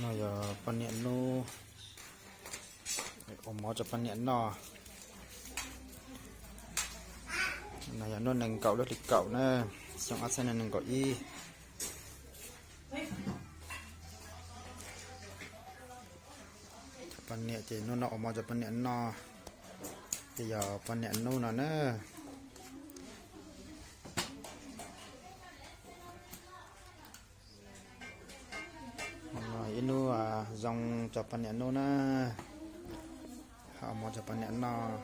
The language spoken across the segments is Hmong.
Yog poj niam nub, ua mov rau poj niam noj. No yog hnub nees nkaum lub hli kaum na, xyoo ob txhiab nees nkaum ib. Poj niam ces hnub no ua mov rau poj niam noj, ces yog poj niam nub no na. Ib hnub zoo rau poj niam nub na, ua mov rau poj niam noj.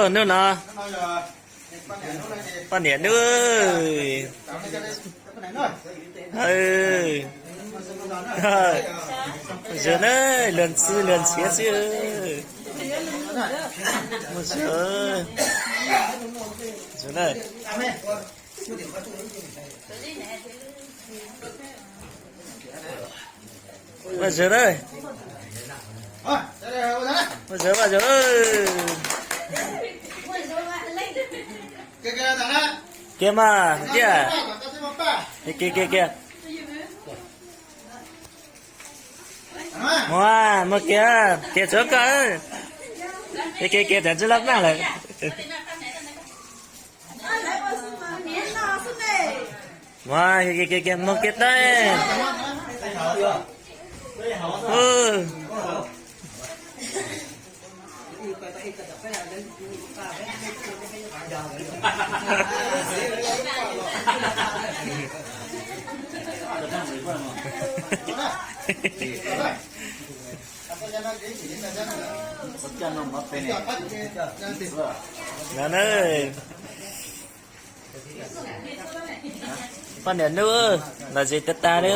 Hnub no, poj niam nub, zoo na, luag ntxhi luag ntxhiav xwb. Zoo na. Vaj zaws na. Vaj zaws, vaj zaws. Kiag mas tiag. Kiag, kiag, kiag. Mus, mus kiag, kiag tsuav koj. Kiag, kiag, kiag, tam ntsis laj maj lawm. Mus, kiag, kiag, kiag, mus kiag tau. No na, poj niam nub, los zis tag tag na.